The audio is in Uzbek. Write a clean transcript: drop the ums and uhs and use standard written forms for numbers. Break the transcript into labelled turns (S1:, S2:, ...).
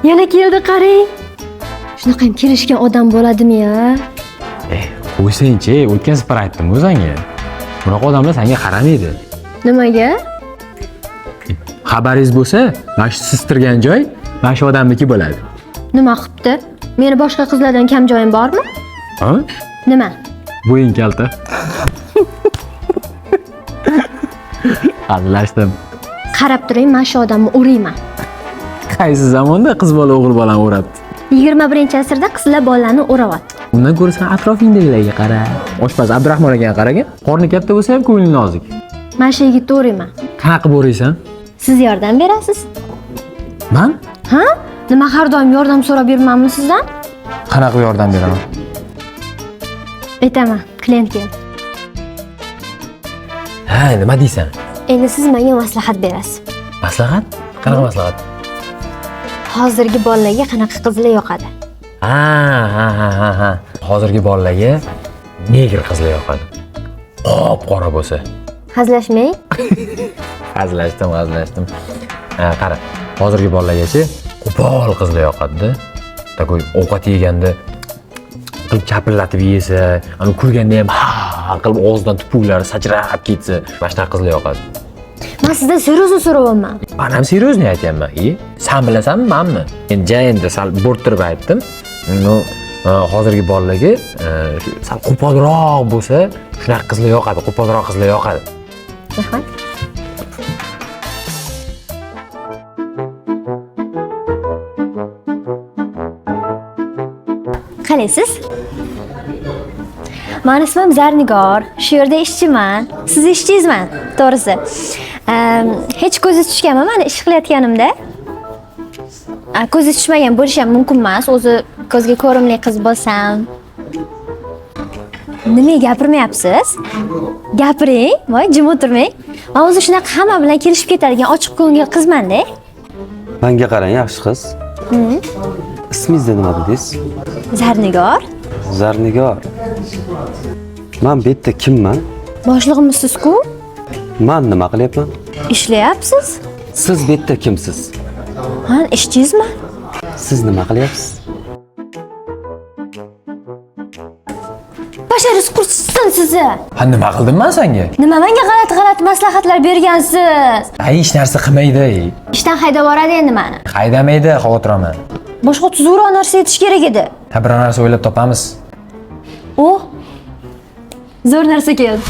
S1: Yana keldi, qarang. Shunaqa ham kelishgan odam bo'ladimi ya?
S2: Qo'ysangchi, o'tgan safar aytdim o'zanga. Bunaqa odamlar senga qaramaydi.
S1: Nimaga?
S2: Xabaringiz bo'lsa, mana shu siz turgan joy mana shu odamniki bo'ladi.
S1: Nima qilibdi? Meni boshqa qizlardan kam joyim bormi?
S2: Ha?
S1: Nima?
S2: Bo'ying kalta. Hazillashdim.
S1: Qarab turing, mana shu odamni uriyman.
S2: Qaysi zamonda qiz bola o'g'il bolani o'rabdi?
S1: 21-asrda qizlar bolalarni o'rayapti.
S2: Undan ko'ra sen atrofingdagilarga qara. Oshpaz Abdurahmon akaga qaragin. Qorni katta bo'lsa ham ko'ngli nozik.
S1: Mana shu yigitni o'rayman.
S2: Qanaqa qilib o'raysan?
S1: Siz yordam berasiz.
S2: Man?
S1: Ha? Nima har doim yordam so'rab yurmanmi sizdan?
S2: Qanaqa qilib yordam beraman?
S1: Aytaman, klient keldi.
S2: Ha, nima deysan?
S1: Endi siz menga maslahat berasiz.
S2: Maslahat? Qanaqa maslahat?
S1: Hozirgi bolalarga qanaqa qizlar yoqadi?
S2: Ha, ha, ha, ha, ha. Hozirgi bolalarga negr qizlar yoqadi. Qop-qora bo'lsa.
S1: Hazillashmang.
S2: Hazillashdim, hazillashdim. Ha, qara, hozirgi bolalargachi qo'pol qizlar yoqadi-da. Takoy ovqat yeganda qilib chapillatib yesa, ani kulganda ham ha qilib og'zidan tupuklari sachrab ketsa, mana shunaqa qizlar yoqadi.
S1: Men sizdan seryozni so'rayapman.
S2: Man ham seryozni aytyapman. E, san bilasanmi, manmi? Endi ja endi sal bo'rttirib aytdim. No, hozirgi bolalarga shu sal qo'polroq bo'lsa, shunaqa qizlar yoqadi, qo'polroq qizlar yoqadi.
S1: Rahmat. Qalaysiz? Mani ismim Zarnigor. Shu yerda ishchiman. Siz ishchingizman, to'g'risi. Hech ko'zingiz tushganmi mani ish qilayotganimda? Ko'zingiz tushmagan bo'lishi ham mumkin emas. O'zi ko'zga ko'rimli qiz bo'lsam. Nimaga gapirmayapsiz? Gapiring, voy jim o'tirmang. Men o'zi shunaqa hamma bilan kelishib ketadigan ochiq ko'ngil qizman-da.
S3: Menga qarang, yaxshi qiz. Ismingiz nima dedingiz?
S1: Zarnigor.
S3: Zarnigor. Men bu yerda kimman?
S1: Boshlig'imsiz-ku.
S3: Men nima qilyapman?
S1: Ishlayapsiz?
S3: Siz bu yerda kimsiz?
S1: Men ishchingizman.
S3: Siz nima qilyapsiz?
S1: Basharingiz qursin sizni.
S2: Ha, nima qildim men senga?
S1: Nima menga g'alati-g'alati maslahatlar bergansiz?
S2: Ha, hech narsa qilmaydi.
S1: Ishdan haydab yuboradi endi meni.
S2: Haydamaydi, xavotir olma.
S1: Boshqa tuzukroq narsa aytish kerak edi.
S2: Ha, biror narsa o'ylab topamiz.
S1: Oh! Zo'r narsa keldi.